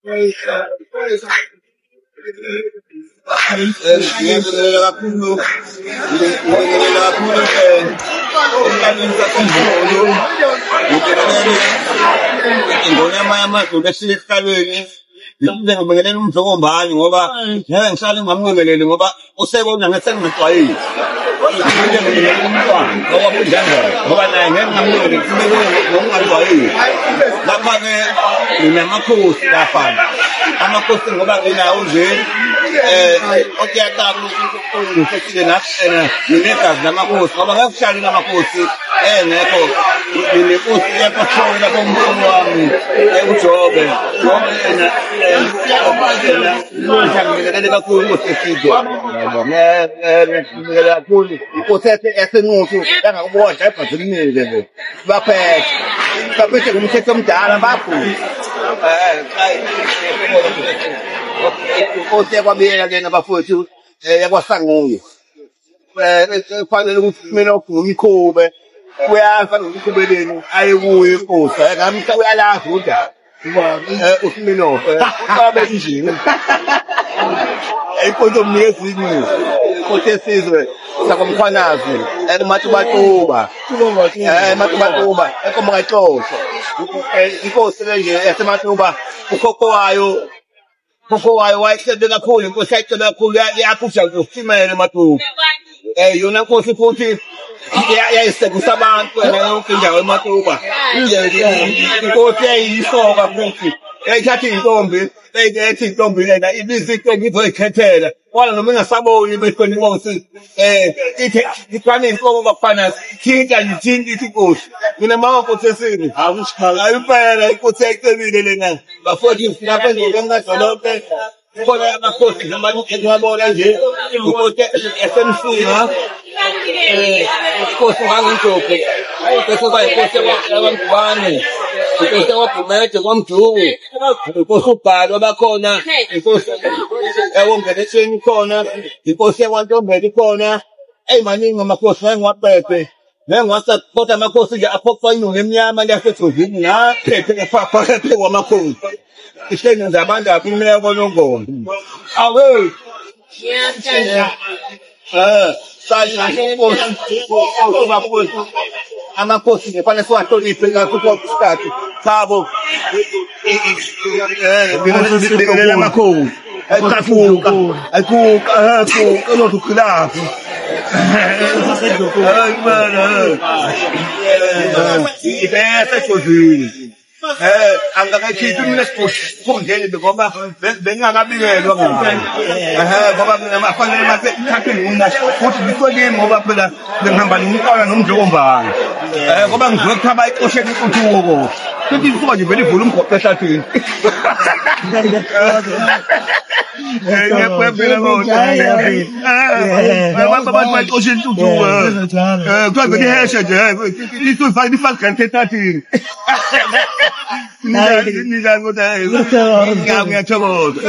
Ngiyabingelela kakhulu, ngibingelela kakhulu emhlabeni ngibingelele iNgonyama yamaZulu ehleli esihlalweni. Ngiphinde ngibingelele uMdlokombane ngoba ngeke ngihlale ngingamnqingeleli ngoba usebona ngathi sengingajwayele. Ngiphinde ngibingelele umntwana wakwaPhindangene ngoba naye ngeke ngingamnqingeleli ngokungajwayeli. Lapha-ke nginamakhosi lapha, amakhosi ngoba nginawo nje okuyaqala ukuthi nginegazi lamakhosi ngoba ngeke kuhlale namakhosi engekho. Nginenkosi yakwaThole lapho umkhulu wami uJobe. Jobe yena ngibingelele kakhulu inkosi yesizwe, ngibingelele kakhulu inkosi yaseNquthu yangakubodla ebhazilimile nje. Baphethe ngumthetho omdala bakhulu. Inkosi yakwaBiyela lena bafowethu, yakwaSanguye. Kufanele ukuthi kumele umkhube uyafa nomkhubeleni aye kuye inkosi ngamhla uyalazi udaba uSminoff uqabe injini inkosi omnikeza inyuku inkosi yesizwe sakwamkhwanazi eMatubatuba eMatubatuba enkomo kayixoxo inkosi le nje yaseMatuba ukhokho wayo wayehlebe kakhulu inkosi yayihlebe kakhulu yaphusha nje eMatuba. Yona nkosi futhi yayisekisa abantu yonke indawo eMatuba. Inkosi yayiyisoka futhi yayithatha iy'ntombi ethi intombi lena ibiza intombi izoyikhethela wala noma ingasaboni behlweni inkosi ithi ifane inkomo bakufana thinta nje thinta ithi inkosi mina mama nkosi esini hayi impela inkosi yayicebile lena bafowethu lapha endleleni kaZwelonke khona amakhosi noma ngiwabona nje inkosi yaseMsinga inkosi kaNgindlovu bese kuba inkosi yakwaMgubane inkosi yakwaGumede kwaMduku inkosi uBhalo bakhona inkosi yakoNgenetsheni khona inkosi yakwaNtombela ikhona. Eyi maningi amakhosi ngeke ngiwaqede ngeke ngiwasapota amakhosi nje aphoqwa inyoni emnyama leyasejozini ngaphephe phephe kwamakhosi ihlenge nje abantu aphumile koNongoma. Awe amakhosi nje fanele siwahloniphe kakhulu isikhathi sabo bingelela amakhosi ayikuka ayikuka ayikuka ukhilaphi ibese angakakhiphi mina esikhundleni ngoba bengingakabikelwa ngoba mina afanele mase ithathwe ngina futhi ngihloniphe ngoba phela bengihamba nomntwana nomdlokombane ngoba ngizwe kuthiwa bayixoshela intuthuko futhi isuka nje vele ivula umgoqo ehlathini. Abantu bayixoshe intuthuko kuthiwa vele iheshe nje ifake ehlathini. Ninjani kodwa? Ngiyathokoza.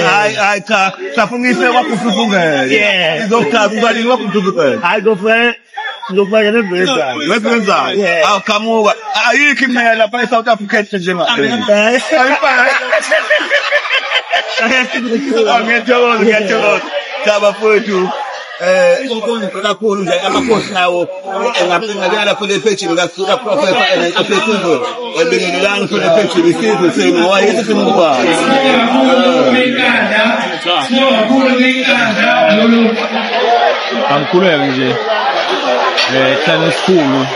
Hayi hayi cha, safuna ife kwakufufungela. Izochaza ubani kwakufufungela. Hayi ngofake nembezayo. Wembezayo. Awuqhamuka. Ayikho imela lapha eSouth Africa enhle njengayo. Ngiyathokoza, ngiyathokoza. Cha bafowethu. Kakhulu nje amakhosi nawo engabingelela lapho le page kaProfessor eNkosi ebingelelani kule page isizwe senu ngoba yiso simubala. Angikhuleke nje ehlane esikhulu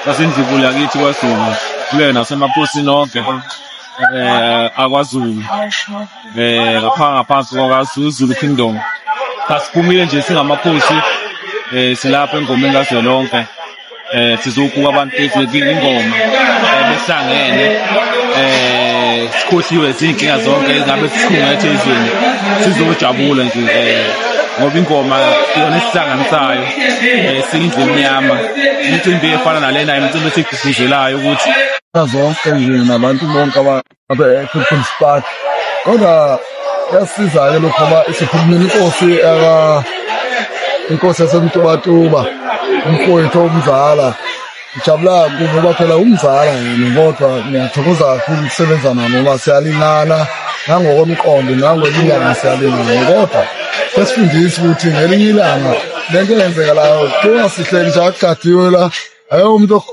sasendibu yakithi kwaZulu kule nasemakhosini onke akwaZulu ngapha ngaphansi kwakaZulu Kingdom. Siphumile nje singamakhosi silapha engomeni kaZwelonke sizokuka abantu ingoma behlangene sikhohliwe izinkinga zonke ezingabe sikhungethe ezweni sizojabula nje ngoba ingoma iyona esihlanganisayo siyindlu emnyama. Imicimbi efana nalena imicimbi esigqugquzelayo ukuthi zonke nje nabantu bonke abe-People's Party kodwa yasiza-ke lokho ngoba isiphumile inkosi inkosi yaseMtubatuba umfowethu omzala. Ngijabula kakhulu ngoba phela umzala yena kodwa ngiyathokoza kakhulu ukusebenza nabo ngoba siyalingana Nangokomqondo nangokweminyaka siyalingana, kodwa sesifundisa ukuthi ngelinye ilanga lento eyenzekalayo kungasihleki nje akugadiwe la. Ayekho umuntu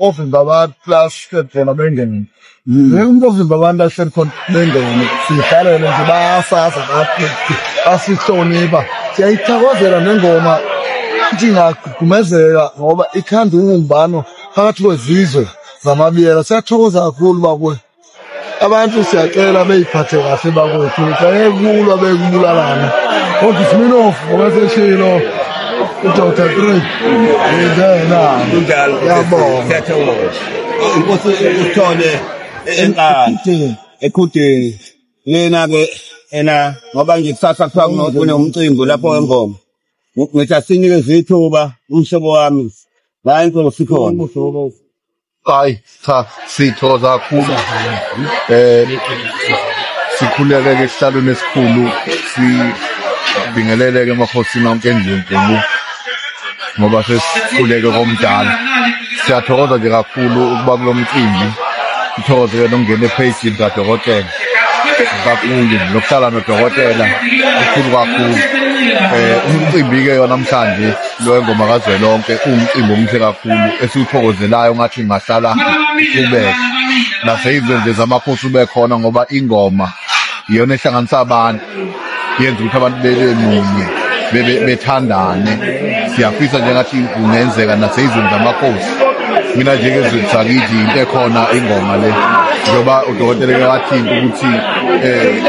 ovimba abantu la sihleli khona bengene. Ayekho umuntu ovimba abantu la sihleli khona bengene. Sihlalele nje bayasaza basihlonipha. Siyayithokozela nengoma futhi ingagqugqumezeka ngoba ikhanda ubumbano phakathi kwezizwe zamabiyela. Siyathokoza kakhulu bakwethu. Abantu siyacela beyiphathe kahle bakwethu. Bayeke ukulwa bekubulalana. Kodwa iSminofu ngoba seshilo uDr. 3 ingena. Kunjalo. Ngiyabonga. Siyathokoza. Inkosi uSithole eNkandla eQhudeni. Lena-ke ena ngoba nje kusasa kuthiwa kunomcimbi lapho wengoma. Ngithi asinikeze ithuba umhlobo wami. La inkosi ikhona. Hayi cha, sithokoza kakhulu. Sikhuleke esihlalweni esikhulu, sibingeleleke emakhosini onke endlunkulu ngoba sesikhuleke komdala. Siyathokoza nje kakhulu ukuba kulo mcimbi. Sithokoze nokungena ephejini kadokotela kakhulu, nokuhlala nodokotela kukhulu kakhulu. Umcimbi-ke yona namhlanje lo wengoma kazwelonke uwumcimbi omuhle kakhulu esiwuthokozelayo, ngathi ingahlala iqhubeke naseyizweni nje zamakhosi ube khona, ngoba ingoma iyona ehlanganisa abantu, yenza ukuthi abantu bebe munye, bethandane. Siyafisa nje ngathi kungenzeka naseyizweni zamakhosi. Mina nje ezweni sakithi into ekhona ingoma le, njengoba udokotela wathinta ukuthi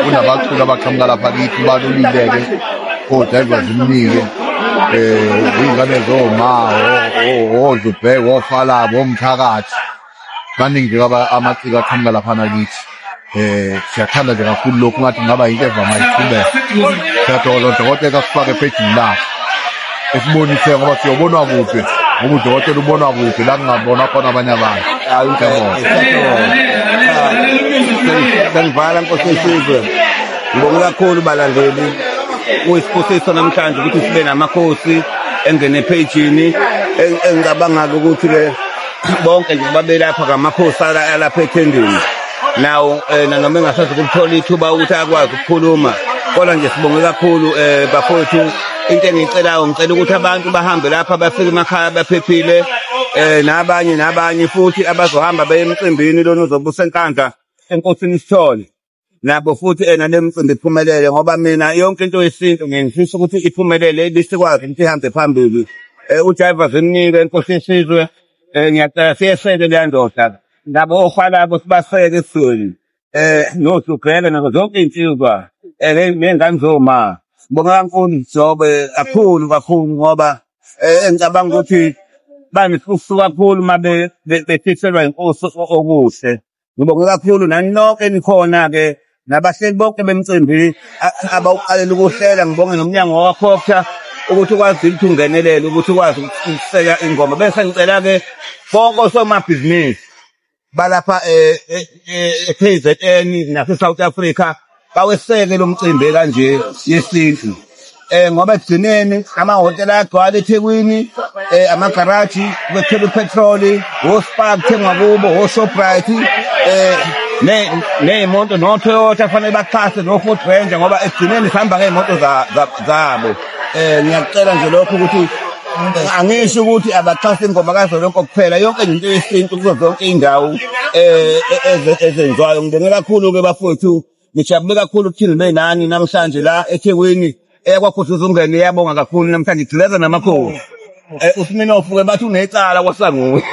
kunabaculi abaqhamuka lapha kithi balulileke oDiver zimnike iy'ngane zoma odlubheke ofalabo omthakathi, baningi nje amaciko aqhamuka laphana kithi. Siyathanda nje kakhulu lokhu, ngathi kungaba yinto evama iqhubeka. Siyathokoza udokotela asifake ephejini lakhe esibonise, ngoba siyobonwa kuphi, ngoba udokotela ubonwa kuphi la kungabonwa khona abanye abantu. Ngiyabonga. Sengivala Nkosi yesizwe. Ngibonge kakhulu balandeli. Kuyisibusiso namhlanje ukuthi sibe namakhosi engene ephejini. Engicabanga ukuthi-ke bonke nje babelapha ngamakhosi alapha ethendeni. Nawo nanoma engasazi ukuthola ithuba ukuthi akwazi ukukhuluma, kodwa nje sibonge kakhulu bafowethu. Into engiyicelayo, ngicela ukuthi abantu bahambe lapha bafike emakhaya baphephile, nabanye nabanye futhi abazohamba beye emcimbini lona ozobe useNkandla enkosini Sithole, nabo futhi nale mcimbi iphumelele, ngoba mina yonke into yesintu ngifisa ukuthi iphumelele bisikwazi ukuthi ihambe phambili. UJiva zimnike inkosi yesizwe. Ngiyacela siyeseke leya ndoda, nabo ofalabo sibaseke esizweni, noSugele nazo zonke iy'nsizwa, ney'ngane zoma. Ngibonga kakhulu Jobe kakhulu kakhulu, ngoba engicabanga ukuthi banesifiso kakhulu uma befiselwa inkosi okuhle. Ngibonge kakhulu nani nonke nikhona-ke nabahleli bonke bemcimbi abawuqalela ukuhlela. Ngibonge nomnyango wakwaCogta ukuthi ukwazi ukuthi ungenelele ukuthi ukwazi ukuseka ingoma. Bese ngicela-ke bonke osomabhizinisi balapha e-KZN nase-South Africa baweseke lo mcimbi kanje yesintu, ngoba ekugcineni amahhotela ayagcwala eThekwini, amagaraji kwethelwa upetroli, oSpar kuthengwa kubo, oShoprite, ney'moto no-Toyota fanele baxhase no-Ford Ranger, ngoba ekugcineni sihamba ngey'moto zabo. Ngiyakucela nje lokho ukuthi angisho ukuthi abaxhase ingoma kazwelonke kuphela, yonke nje into yesintu kuzo zonke iy'ndawo ezenziwayo. Ngibonge kakhulu-ke bafowethu, ngijabule kakhulu ukuthi ngibe nani namhlanje la eThekwini. EyakwaKhuduza ungene iyabonga kakhulu namhlanje, igcileza namakhosi. uSminofu-ke bathi unecala kwaSanguye.